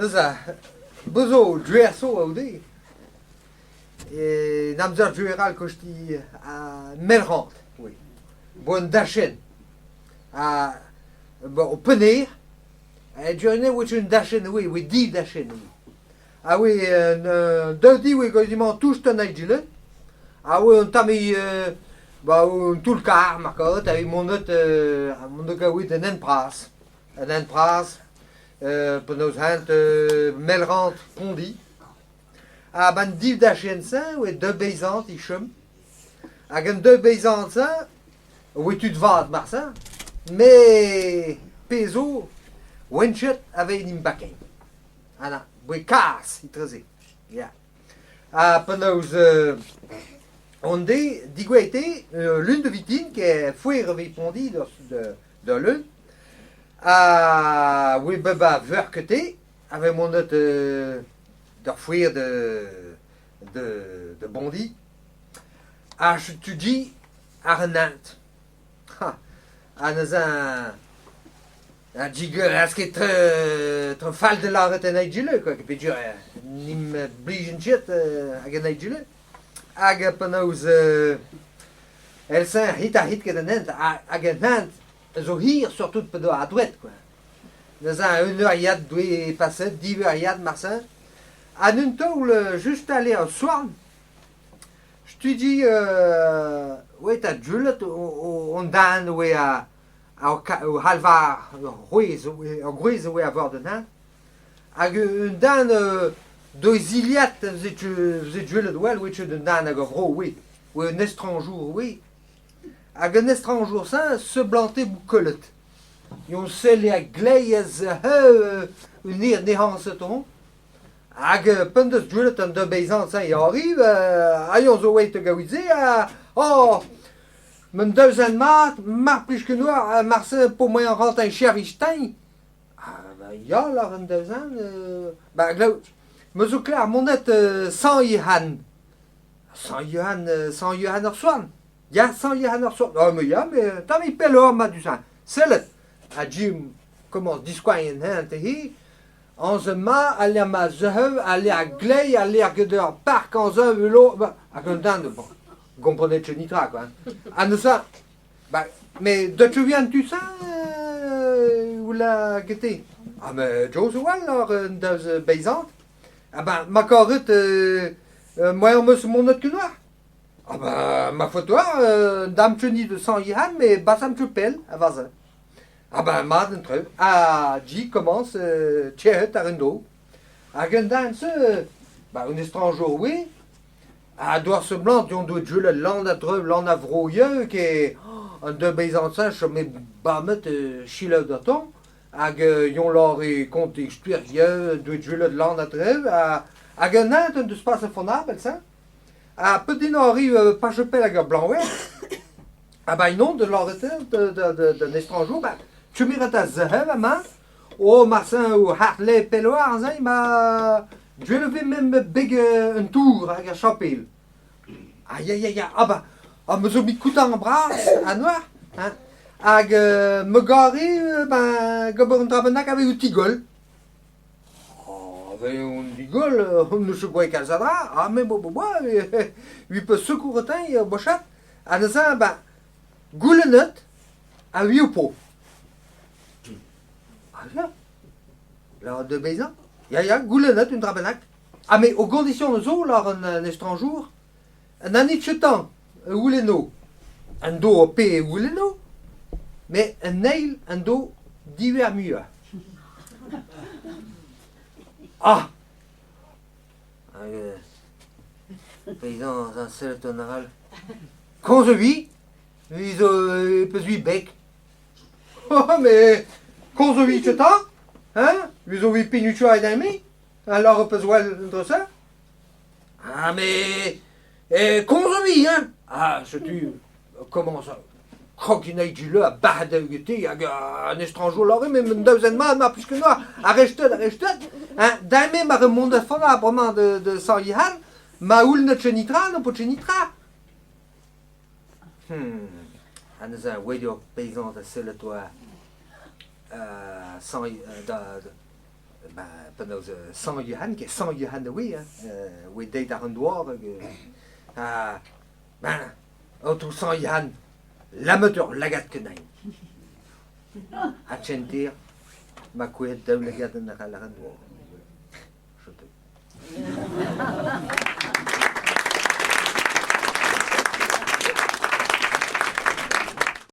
Neuze, bez zo gwerso aote en amzer gwechall kosti Melrant, oui. Bo un dachenn ha bon, Penner, e oa un dachenn oa, oa div dachenn oa. Ha oa un daou di oa quasiment touch an Aigile, ha oa un tamm ba un toull-karr mar karet evit monet mont da gaout un hent bras. Un hent bras, penaos hent Melrant Pondi. Ha 'benn div dachenn-se oa daou beizant e chom. Hag an daou beizant-se oa tud vat marse, met pezh zo oant ket aveit 'n em bakein. Anna, boe kaz etreze, ya. Ha penaos on de digouezhet eo lun da vintin ket foer evit Pondi da lun ha oe bet 'ba Veurkete a vez monet d'ur foer de Bondi ha setu di àr an hent. Ha ha neuze un digeurez ket tre fall da lâret en Aigile quoi, peogwir n'im blijent ket hag en Aigile. Hag penaos èl-se hit-ha-hit get an hent hag an hent zo hir surtout pa doa a-droed quoi. Neuze un euriad doe paset, div euriad marse. Ha 'n un taol just ale ar soarn, studi oe 'ta julet hon den oe o c'halvar ur c'hwezh ur gwrez oe a-vord an hent. Hag un den d'o zilhad veze gwelet well oe ket un den ag ar vro oe, oe un estrañjour oe. Hag an estrañjour-se seblante bout kollet. Yon selle a-gleiz un nehañset on. Hag p'en deus gwelet an daou beizant-se e arriv, ha yon zo aet da gaout se, ha oh, man daou zen mat, mar plij ket marse po moaien rentañ servij teñ. Ah ben ya, lâr an daou zen, ba glav, me zo klaer monet Sant-Yehan. Sant-Yehan, Sant-Yehan ar Soan. Ya, Sant-Yehan ar Soan. Ah mais ya, mais tammig pelloc'h ma du-se. Sellet, ha Jim komañs diskoañ en hent he, Añs-ma, al lec'h ma zeu, al lec'h a-gleiz, al lec'h get ur park añs velo, hag un den, bon, gomprenet ket netra quoi. Ha neuze, bah, mais deut tu viens tu ça ou la gete? Ah mais Joe zo well ar un deus beizant. Ah ben, ma karet moaien 'm eus monet kenoar. Ah ben, ma faot oa, dam teni de sang Ihan, mais basam ket pell, a va-se. Ah ben mat an traoù. Ha G komañs tec'het àr un dro. Hag un den-se, ba un estrañjour oe, a doa seblant deomp doet gwelet lan a-dreuz, lan a vro-yeù, ket an daou beizant-se chome bamet selaou gantañ, hag eñ lâre kont e stuer-yeù, doet gwelet lan a-dreuz, hag un hent en deus paset fonnabl-se. Ha peut din arriv Pachepel hag ur Blañwer, ha ben non, de lâret d'un estrañjour, ben tu miret da zerc'hel amañ, oh marse o Hartley pelloar aze, ma gwell e vez mem beg un tour hag ar chapel. Ah ya ya ya, ah ben, ah me zo bet kontant bras ha noar, hein. Hag me gare ben gober un dra bennak aveit o tigoll. On digoll, on eus gwraet kalz a dra, ha me bo boa, evit peus sekouret-eñ bochat, ha neuze ben goulennet ha ui ho po. Ah ya, lâret da bezañ, ya ya, goulennet un dra bennak. Ah mais aux conditions zo, lâr an estrañjour, an anitchetañ a c'houlenno, an do pe e c'houlenno, met an eil an do diver muiañ. Ah! Hag paysan a sellet an arall. Komz a vi, vi zo peus vi beg. Oh, mais komz a vi 'ta, hein? Vi zo vi pinuchoù a-demme, alors peus wel an dra-se? Ah mais komz a vi hein! Ah setu komañs krog int du ha bac'het eo gete hag an estrañjour lâre met un daou zen mat mar plij ket arrestet arrestet hein dame ma remont da fanañ bremañ de Sant-Yihan ma oul na nitra n'ho po nitra ha neuze oa ur peizant da sellet oa da. Ba penaos Sant Yohan, ket Sant Yohan a oe, hein, oe deuet àr an douar hag ha ben aotrou Sant Yohan, lammet ur lagad kenañ. Ha tchentir ma kouezhet daoulagad an arall àr an douar. Setu.